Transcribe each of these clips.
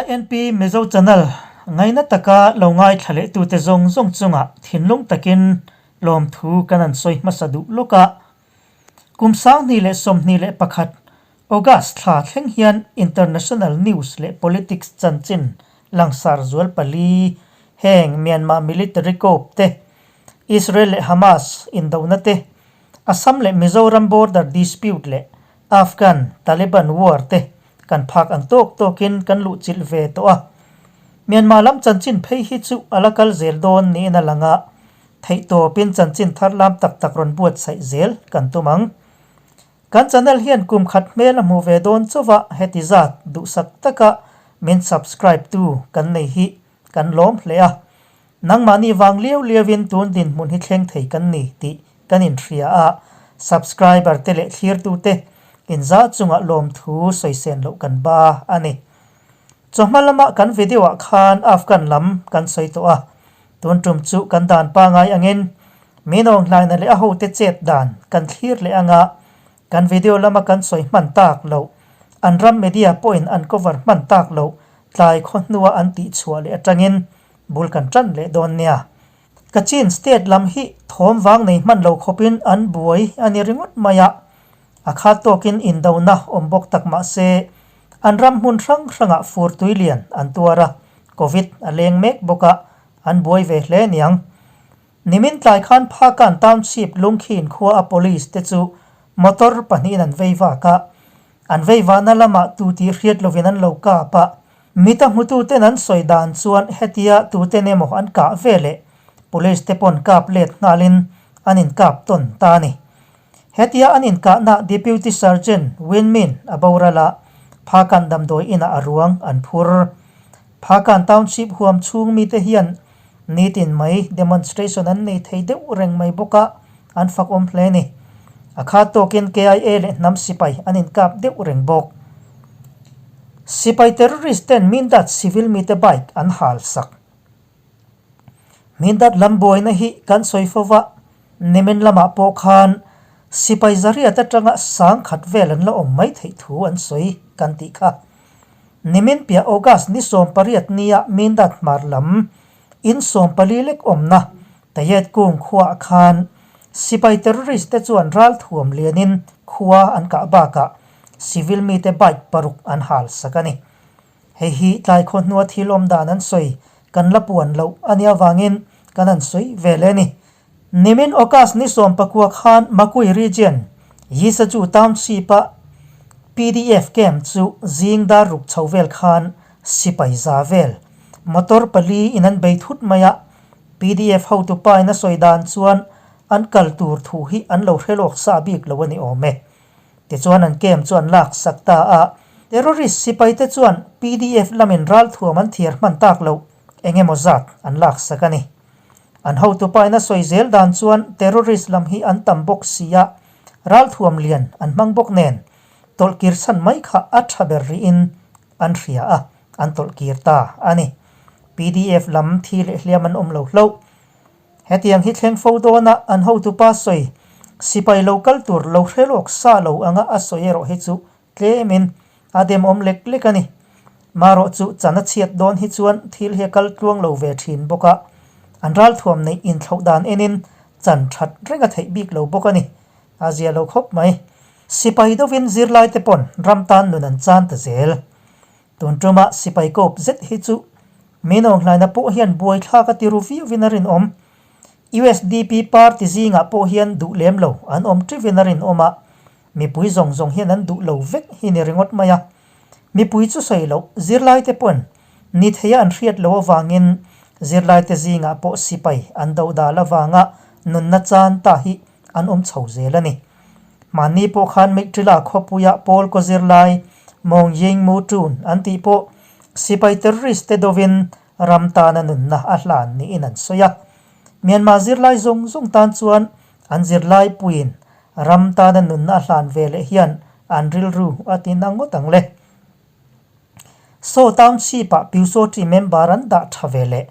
INP Mizo Channel ngaina taka lo ngaithla lehtute zawng zawng chungah thinlung takin lawmthu kan an sawi hmasa duh lawk a. Kum 2021 August thla thleng hian International News leh Politics chanchin langsar zual pali heng Myanmar Military Coup te, Israel leh Hamas indona te, Assam leh Mizoram border dispute leh Afghan Taliban war te kan phak ang tawk tawkin kan luhchilh ve tawh a. Myanmar lam chanchin phei hi chu a la kal zel dawn niin a lang a, theihtawpin chanchin thar lam tak tak rawn buatsaih zel kan tum ang. Kan channel hian kum khat hmel a hmu ve dawn chauh a, heti zat duhsak taka min subscribe tu kan nei hi kan lawm hle a. Nangmahni vang liau liauin tun dinhmun hi thleng thei kan ni tih kan inhria a, subscriber te leh thlirtute inzah chungah lawmthu sawisen loh kan ba a ni. Chawhma lama kan video ah khan Afghan lam kan sawi tawh a, tun tum chu kan dan pangai angin min awnghlaina leh a hote chet dan kan thlir leh anga kan video lama kan sawi hman tak loh, an ram media pawhin an cover hman tak loh tlai khaw hnua an tihchhuah leh atangin bul kan tan leh dawn nia. Kachin state lam hi thawm vang nei hman lo khawpin an buai a ni ringawt mai a, a khat tawkin indona awm bawk tak mah se, an ram hmun hrang hrangah fur tui lian an tuar a, Covid a leng mek bawk a, an buai ve hle niang. Nimin tlai khan Phakan Township Lungkhin khua a police te chu motor pahnihin an vei vak a, An veivahna lamah tu tih hriat lovin an lo kap a, mita hmututen an sawi dan chuan hetia tuten emaw an kah ve leh police te pawn kap let nghalin an inkap tawn ta a ni. Hetia an inkahna Deputy Sergeant Win Min a boral a, Phakan damdawi inah a ruang an phur. Phakan Township huam chhung mite hian nitin mai demonstration an nei thei deuh reng mai bawk a, an fak awm hle ni. A khat tawkin KIA leh hnam sipai an inkap deuh reng bawk. Sipai terrorist ten Mindat civil mite bike an hal sak. Mindat lam buaina hi kan sawi fo va, nimin lamah pawh khan sipai zariat atanga sang khat vel an la awm mai theih thu an sawi kan tih kha. Nimin piah August ni 18 nia Mindat hmar lam in 14 lek awmna Tayet kung khuaah khan sipai terrorist te chuan ralthuam lianin khua an kah bakah civil mite bike paruk an hal sak a ni. Hei hi tlai khaw hnua thil awm dan an sawi kan la puan loh a nia vangin kan han sawi ve leh a ni. Nimin August ni 19 khan Makui region Yisaju Township-a PDF camp chu zing dar ruk chho vel khan sipai za vel motor pali in an bei thut mai a, Pdf hotu pa in a sawi dan chuan an kal tur thu hi an lo hre lawk sa bik lo a ni awm e. Tichuan an camp chu an lak sak ta a, terrorist sipai te chuan pdf lamin ralthuam an thiar hman tak loh eng emaw zat an lak sak a ni. An hotu pa in a sawi zel dan chuan terrorist lam hi an tam bawk si a, ralthuam lian an hmang bawk nen tawlhkir chhan mai kha a tha ber rihin an hria a, an tawlhkir ta a ni. Pdf lam thi leh hliam an awm lo hlauh. Hetiang hi thleng fo dawna an hotupa sawi sipai lo kal tur lo hre lawk sa lo anga a sawi erawh hi chu tlemin a demawm lek lek a ni. Marawh chu chan a chhiat dawn hi chuan thil hi a kal tluang lo ve thin bawk a, an ralthuam neih inthlauh dan enin chan that reng a theih bik lo bawk a ni. A zia lo khawp mai. Sipai deuhin zirlaite pawn ram tan nun an chan ta zel. Tun tuma sipai kawp zet hi chu min awnghlaina pawh hian buaithlak a ti ru viauin a rinawm. Usdp party zingah pawh hian duh lem lo an awm ṭivin a rinawm a, mipui zawng zawng hian an duh lo vek hi ni ringawt mai a. Mipui chu sawi loh zirlaite pawn ni theia an hriat loh avangin zirlaite zingah pawh sipai an do dal avanga nunna chan ta hi an awm chho zel a ni. Mahni pawh khan Meiṭila khawpuia Paul kaw zirlai Mawng Ying Mu Tun an tih pawh sipai terrorist te dovin ram tana nunna a hlan niin an sawi a. Myanmar zirlai zawng zawng tan chuan an zirlai puiin ram tana nunna a hlan ve leh hian an rilru a ti na ngawt ang le. Saw Township-ah Pyusawṭi member an dah tha ve leh.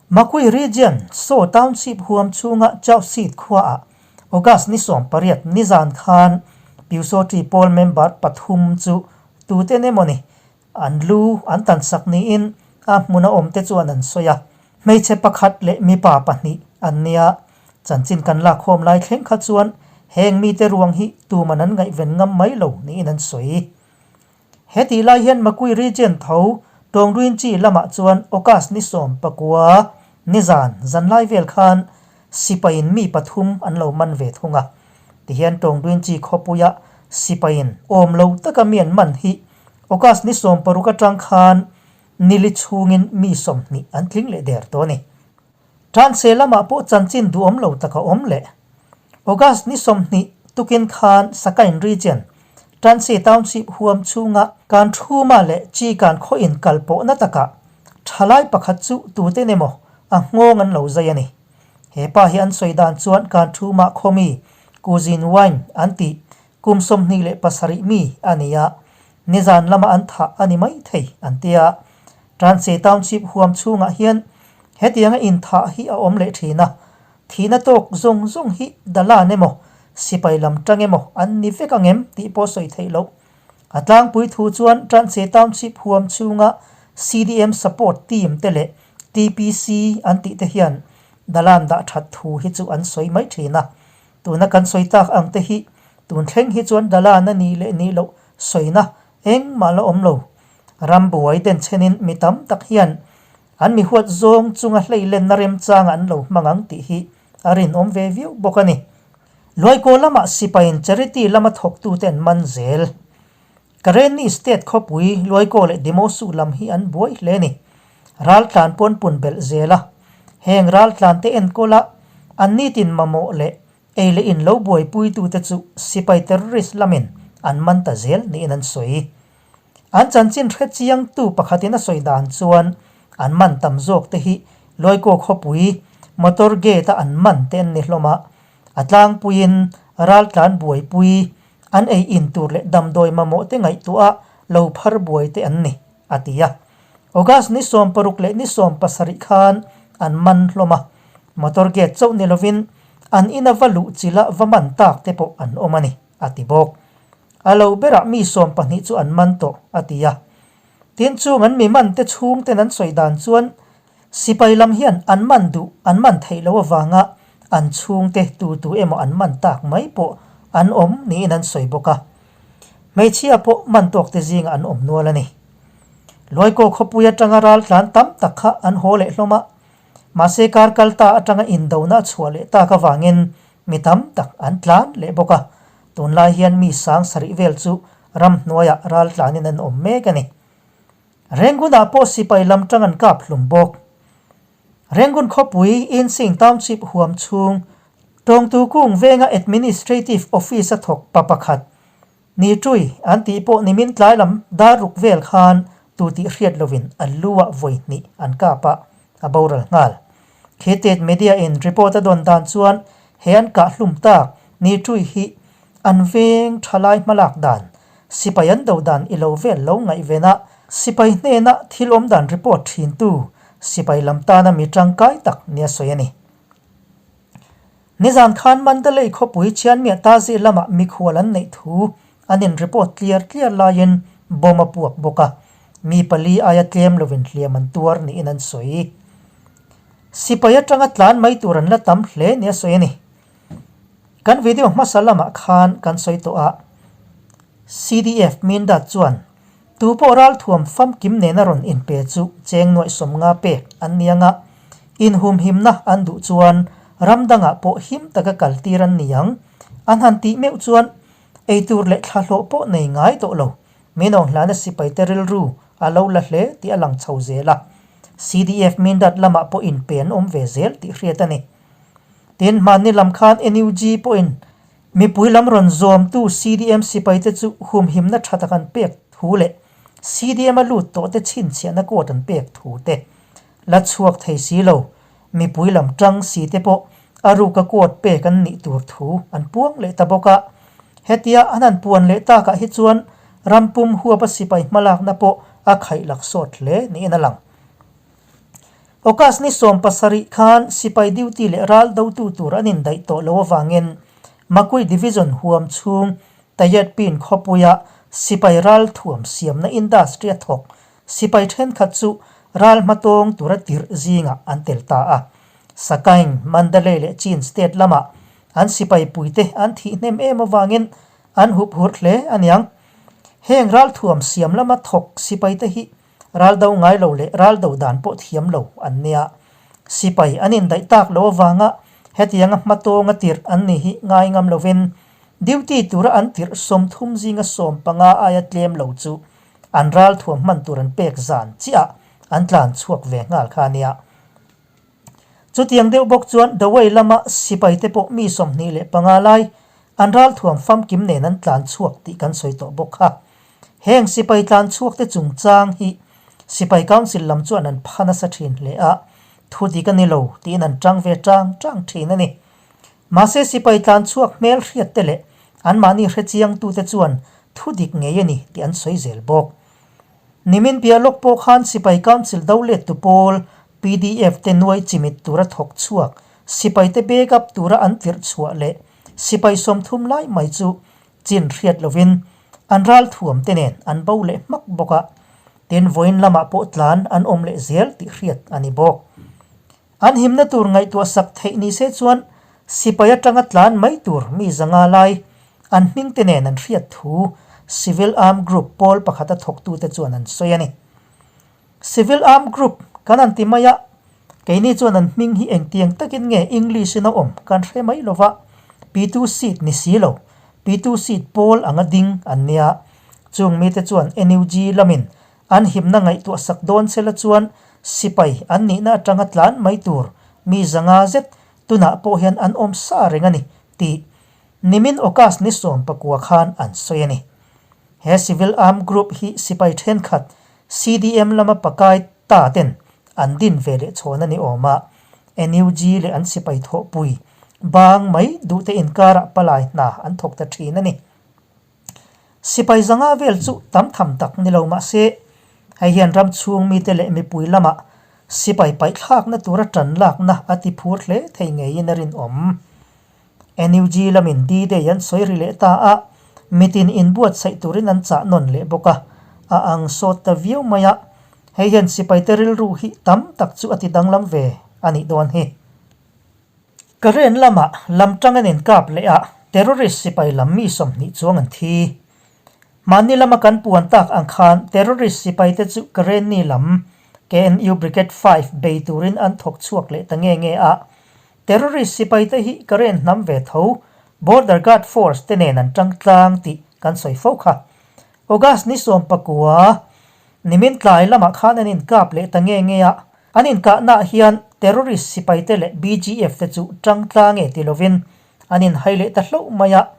Makui Region, Saw Township huam chhunga Chauhsit khuaah August ni 18 nizan khan Pyusawṭi pawl member pathum chu tuten emawni an lu an tansak niin a hmuna awmte chuan an sawi a. Hmeichhe pakhat leh mipa pahnih an nia. Chanchin kan lakkhawm lai thleng kha chuan heng mite ruang hi tuman an ngaihven ngam mai lo niin an sawi. He tih lai hian Makui Region tho Tawngruinchi lamah chuan August ni 19 nizan zanlai vel khan sipaiin mi pathum an lo man ve thung a. Tihian Tawngruinchi khawpuia sipaiin awm lo taka mi an man hi August ni 16 atang khan nili chhungin mi 20 an tling leh der tawh a ni. Tanse lamah pawh chanchin duhawm lo tak a awm leh. August ni 20 tukin khan Sakain Region, Tanse Township huam chhunga kan Thuma leh Chikan khaw inkal pawhna takah thalai pakhat chu tuten emaw a nghawng an lo zai a ni. He pa hi an sawi dan chuan kan Thuma khaw mi Kuzin Wine an tih kum 27 mi a ni a, nizan lama an thah a ni maithei an ti a. Tanse Township huam chhungah hian hetianga inthah hi a awm leh thin a, thihna tawk zawng zawng hi Dalan emaw, sipai lam tang emaw an ni vek ang em tih pawh sawi theih loh. A tlangpui thu chuan Tanse Township huam chhunga CDM support team te leh TPC an tih te hian Dalan dah that thu hi chu an sawi mai thin a. Tuna kan sawi tak ang te hi tun thleng hi chuan Dalan a nih leh nih loh sawina engmah la awm lo. Ram buai den chenin mi tam tak hian an mi huat zawng chunga hleilenna remchanga an lo hmang ang tih hi a rinawm ve viau bawk a ni. Luaikaw lamah sipaiin charity lama thawktute an man zel. Karenni State khawpui Luaikaw leh Demosu lam hi an buai hle a ni. Raltlan pawn pun belh zel a, heng raltlante enkawla an nitin mamawh leh Ei leh in lo buaipuitute chu sipai terrorist lamin an man ta zel niin an sawi. An chanchin hre chiangtu pakhatin a sawi dan chuan an man tam zawk te hi Luaikaw khawpui motor gate a an man te an ni hlawm a, a tlangpuiin raltlan buaipui an ei in tur leh damdawi mamawh te ngaihtuah a lo phar buai te an ni, a ti a. August ni 60 leh ni 70 khan an man hlawm a, motor gate chauh ni lovin An ina va luh chila va man tak te pawh an awm a ni, a ti bawk. A lo berah mi 12 chu an man tawh, a ti a. Tin, chung an mi man te chhung ten an sawi dan chuan sipai lam hian an man duh an man theih loh avanga an chhungte tu tu emaw an man tak mai pawh an awm niin an sawi bawk a. Hmeichhia pawh man tawk te zingah an awm nual a ni. Luaikaw khawpui atanga raltlan tam tak kha an haw leh hlawm a. Mahse kar kal ta atanga indona a chhuah leh tak avangin mi tam tak an tlan leh bawk a, tunlai hian mi sang sarih vel chu ramhnuaiah ral tlanin an awm mek a ni. Rengunah pawh sipai lam tang an kap hlum bawk. Rengun khawpui Insing Township huam chhung Tawngtu kung venga Administrative Office a thawk pa pakhat Ni ṭui an tih pawh nimin tlai lam dar ruk vel khan tu tih hriat lovin an lu ah vawi hnih an kap a, a boral nghal. Khitet media in report a dawn dan chuan he an kah hlum tak ni ṭui hi an veng thalai hmalak dan, sipai an do dan i lo vel lo ngaihven a, sipai hnena thil awm dan report thintu sipai lam tana mi tangkai tak nia sawi a ni. Nizan khan Mandalay khawpui Chianmiah Tazi lamah mikhual an neih thu an in report tliar tliar laiin bomb a puak bawk a, mi pali aia tlem lovin hliam an tuar niin an sawi. Sipai atanga tlan mai tur an la tam hle nia sawi a ni. Kan video hmasa lamah khan kan sawi tawh a, CDF Mindat chuan Tu pawh ralthuam famkim nena rawn inpe chu cheng nuaih 50 pek an ni anga, inhumhimna an duh chuan ram dangah pawh him taka kaltir an ni ang. An han tih meuh chuan eitur leh thlahlawh pawh nei ngai tawh lo. Minawng hlana sipaite rilru a lo la hle tih a lang chho zel a. CDF Mindat lamah pawh inpe an awm ve zel tih hriat a ni. Tin, hmanni lam khan NUG pawhin Mipui lam rawn zawmtu CDM sipaite chu humhimna tha tak an pek thu leh CDM a lut tawhte chhinchhiahna court an pek thu te la chhuak thei si lo. Mipui lam tang si te pawh a ruka court pek an nih tur thu an puang leh ta bawk a. Hetia an han puan leh takah hi chuan rampum huapa sipai hmalakna pawh a khaihlak sawt hle niin a lang. August ni 17 khan sipai duty leh ral dotu tur an indaih tawh lo avangin Makui Division huam chhung Tayetpin khawpuia sipai ralthuam siamna industry-a thawk sipai thenkhat chu ral hmatawng tura tirh zingah an tel ta a. Sakaing, Mandalay leh Chin state lamah an sipai puite an thih hnem em avangin an hup hurh hle a niang. Heng ralthuam siam lama thawk sipaite hi ral do ngai lo leh ral do dan pawh thiam lo an nia. Sipai an indaih tak lo avanga hetianga hmatawnga tirh an ni hi ngai ngam lovin duty tura an tirh 30 zinga 15 aia tlem lo chu an ralthuam hman tur an pek zan chiah an tlan chhuak ve nghal kha a nia. Chutiang deuh bawk chuan Dawei lama sipaite pawh mi 25 lai an ralthuam famkim nen an tlan chhuak tih kan sawi tawh bawk kha. Heng sipai tlan chhuakte chungchang hi Sipai Council lam chuan an pha nasa thin hle a, thu dik a ni lo tiin an tang ve tang tang thin a ni. Mahse sipai tlan chhuak hmel hriatte leh anmahni hrechiangtute chuan thu dik ngei a ni tih an sawi zel bawk. Nimin piah lawk pawh khan Sipai Council do lettu pawl pdf te nuai chimit tura thawk chhuak sipai te bag up tura an tirh chhuah leh sipai 30 lai mai chu chin hriat lovin an ral thuam te nen an bo leh hmak bawk a, tin vawiin lamah pawh tlan an awm leh zel tih hriat a ni bawk. An himna tur ngaihtuah sak theih ni se chuan sipai atanga tlan mai tur mi 500 lai an hming te nen an hriat thu Civil Armed Group pawl pakhata thawktute chuan an sawi a ni. Civil Armed Group kan han ti mai a, keini chuan an hming hi engtiang takin nge English in a awm kan hre mai lo va, Pitu seat ni si lo, Pitu seat pawl anga ding an nia. Chung mite chuan NUG lamin an himna ngaihtuah sak dawn sela chuan sipai an nihna atanga tlan mai tur mi 500 zet tunah pawh hian an awm sa reng a ni tih nimin August ni 19 khan an sawi a ni. He Civil Armed Group hi sipai thenkhat CDM lama pakai ta ten an din ve leh chhawn a ni awm a, NUG leh an sipai thawhpui bang mai duhte inkarah palai hna an thawk ta thin a ni. Sipai 500 vel chu tam tham tak ni lo mah se, hei hian ram chhung mite leh mipui lamah sipai paihthlakna tura tan lakna a ti phur hle thei ngeiin a rinawm. NUG lamin D-Day an sawi ri leh ta a, mitin inbuatsaih turin an chah nawn leh bawk a, a ang sawt ta viau mai a, hei hian sipaite rilru hi tam tak chu a ti danglam ve a nih dawn hi. Karen lamah lam tang an inkap leh a, terrorist sipai lam mi 20 chuang an thi. Mahni lama kan puan tak ang khan terrorist sipaite chu Karenni lam KNU Brigade 5 bei turin an thawk chhuak leh ta nge nge a, Terrorist sipaite hi Karen hnam ve tho Border Guard Force te nen an tang tlang tih kan sawi fo kha. August ni 19, nimin tlai lamah khan an inkap leh ta nge nge a, an inkahnaah hian terrorist sipaite leh BGF te chu tang tlang e ti lovin an inhai leh ta hlauh mai a,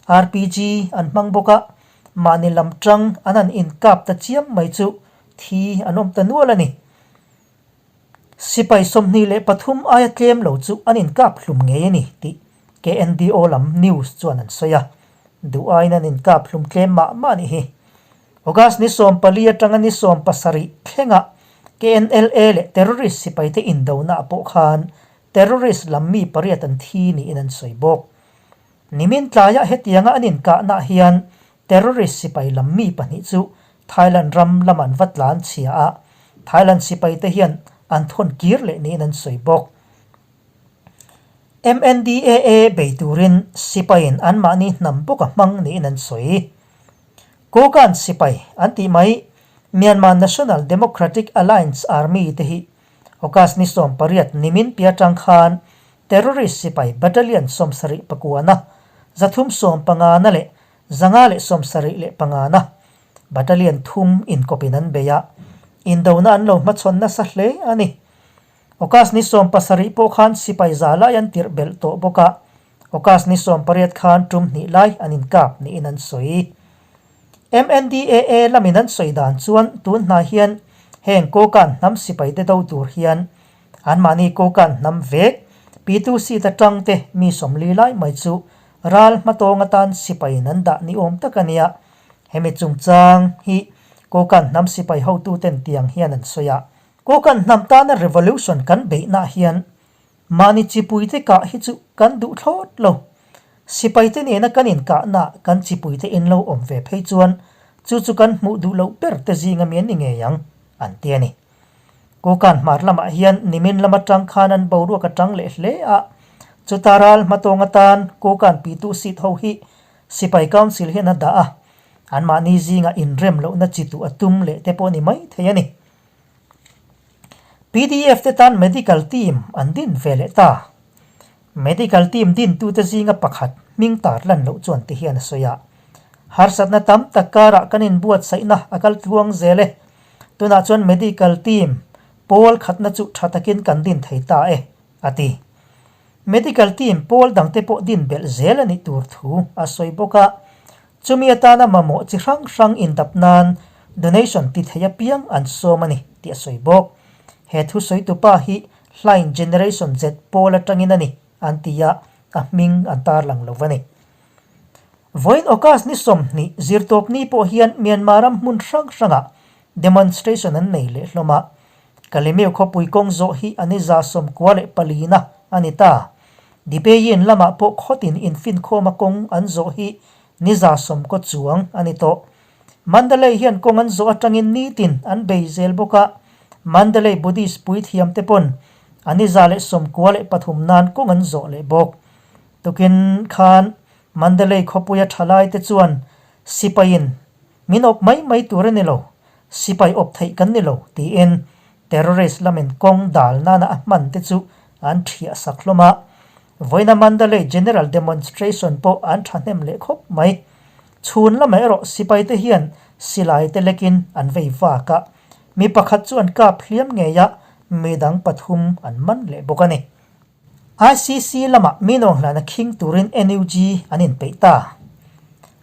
RPG an hmang bawk a, mahni lam tang an han inkap ta chiam mai chu thi an awm ta nual a ni. Sipai 23 aia tlem lo chu an inkap hlum ngei a ni tih KNDO lam news chuan an sawi a, duh aiin an inkap hlum tlem mah mah a nih hi. August ni 14 atanga ni 17 thlengah KNLA leh terrorist sipaite indonaah pawh khan terrorist lam mi pariat an thi niin an sawi bawk. Nimin tlaiah hetianga an inkahnaah hian Terrorist sipai lam mi pahnih chu Thailand ram lam an va tlan chhia a, Thailand sipaite hian an thawn kir leh niin an sawi bawk. MNDAA bei turin sipaiin anmahni hnam bawk a hmang niin an sawi. Kokan sipai an tih mai Myanmar National Democratic Alliance Army te hi August ni 18 nimin pi atang khan Terrorist sipai battalion 79 na, 315 na leh 175 na battalion thum inkawpin an bei a, indona an lo hmachhawn nasa hle a ni. August ni 17 pawh khan sipai za lai an tirh belh tawh bawk a, August ni 18 khan tum hnih lai an inkap niin an sawi. MNDAA lamin an sawi dan chuan tun hna hian heng Kokan hnam sipaite do tur hian anmahni Kokan hnam vek Pitu seat atang te mi 40 lai mai chu ral hmatawng atan sipaiin an dah ni awm tak a nia. Hemi chungchang hi Kokan hnam sipai hotuten tiang hian an sawi a. Kokan hnam tana revolution kan beihnaah hian Mahni chipuite kah hi chu kan duh thlawt lo. Sipaite nena kan inkahnaah kan chipuite in lo awm ve phei chuan Chu chu kan hmuh duh loh ber te zinga mi an ni ngei ang, an ti a ni. Kukan hmar lamah hian nimin lam atang khan an boruak a tang leh hle a, chuta ral hmatawng atan Kukan pitu seat ho hi Sipai Council hian a dah a, anmahni zingah inrem lohna chi tuh a tum leh te pawh a ni mai thei a ni. Pdf te tan Medical Team an din ve leh ta. Medical team dintute zinga pakhat hming tar lan loh chuan ti hian a sawi a, Harsatna tam tak karah kan inbuatsaihna a kal tluang zel e. Tunah chuan medical team pawl khatna chu tha takin kan din thei ta e, a ti. Medical team pawl dangte pawh din belh zel a nih tur thu a sawi bawk a. Chumi atana mamawh chi hrang hrang indap nan donation ti thei apiang an sawm a ni tih a sawi bawk. He thu sawitupa hi Hlain Generation Z pawl atangin a ni an ti a, a hming an tarlang lo a ni. Vawiin August ni 20 zirtawpni pawh hian Myanmar ram hmun hrang hrangah demonstration an nei leh hlawm a. Kalemeu khawpui kawng zawh hi a ni 94 na a ni ta. Dibeyin lamah pawh khawtin infinkhawma kawng an zawh hi ni 90 chuang a ni tawh. Mandalay hian kawng an zawh atangin nitin an bei zel bawk a, Mandalay Buddhist puithiamte pawn a ni 193 nan kawng an zawh leh bawk. Tukin khan Mandalay khawpuia thalaite chuan sipaiin Min awp mai mai tur a ni lo, sipai awp theih kan ni lo, tiin terrorist lamin kawng dal nana a hman te chu an thiah sak hlawm a. Vawiina Mandalay General Demonstration pawh an thahnem leh khawp mai. Chhun lamah erawh sipai te hian silai te lekin an vei vak a, mi pakhat chu an kap hliam ngei a, midang pathum an man leh bawk a ni. ICC lamah mi nawnghlana khing turin NUG an inpeih ta.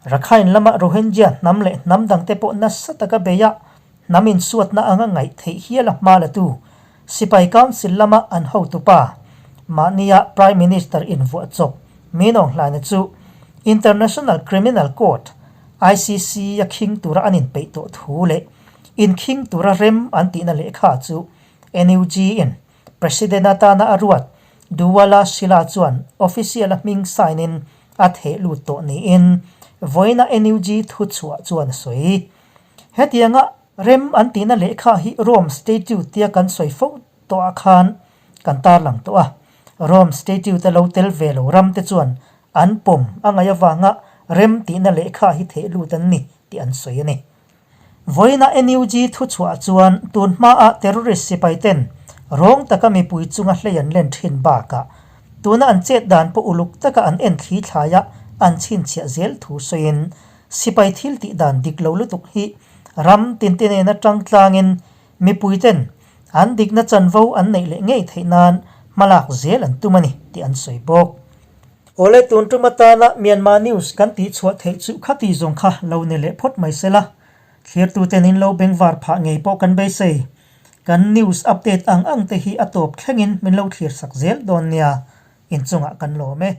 Rakhine lama Rohingya hnam leh hnam dangte pawh nasa taka bei a, hnam insuatna anga ngaih theih hial a hma latu Sipai Council lama an hotupa, mahnia Prime Minister invuah chawp mi nawnghlana chu International Criminal Court, ICC, a khing tura an inpeih tawh thu leh inkhing tura rem an tihna lehkha chu NUG-in President atana a ruat Duwala Shila chuan official a hming sign in a theh lut tawh niin vawiina NUG thuchhuah chuan a sawi. Hetianga rem an tihna lehkha hi Rome Statute tia kan sawi fo tawhah khan kan tarlang tawh a. Rome Statute a lo tel ve lo ramte chuan an pawm a ngaih avanga rem tihna lehkha hi theh lut an ni tih an sawi a ni. Vawiina NUG thuchhuah chuan tun hmaah terrorist sipai ten rawng taka mipui chunga hlei an len thin bakah tuna an chet dan pawh uluk taka an en thli thlaia an chhinchhiah zel thu sawiin sipai thil tih dan dik lo lutuk hi ram tinte nena tang tlangin mipui ten an dikna chanvo an neih leh ngei theih nan hmalak zel an tum a ni tih an sawi bawk. Awle tun tum atana Myanmar news kan tih chhuah theih chu khati zawng kha lo ni leh phawt mai sela, thlirtuten in lo bengvar phah ngei pawh kan beisei. Kan news update ang ang te hi a tawp thlengin min lo thlir sak zel dawn nia, inchungah kan lawm e.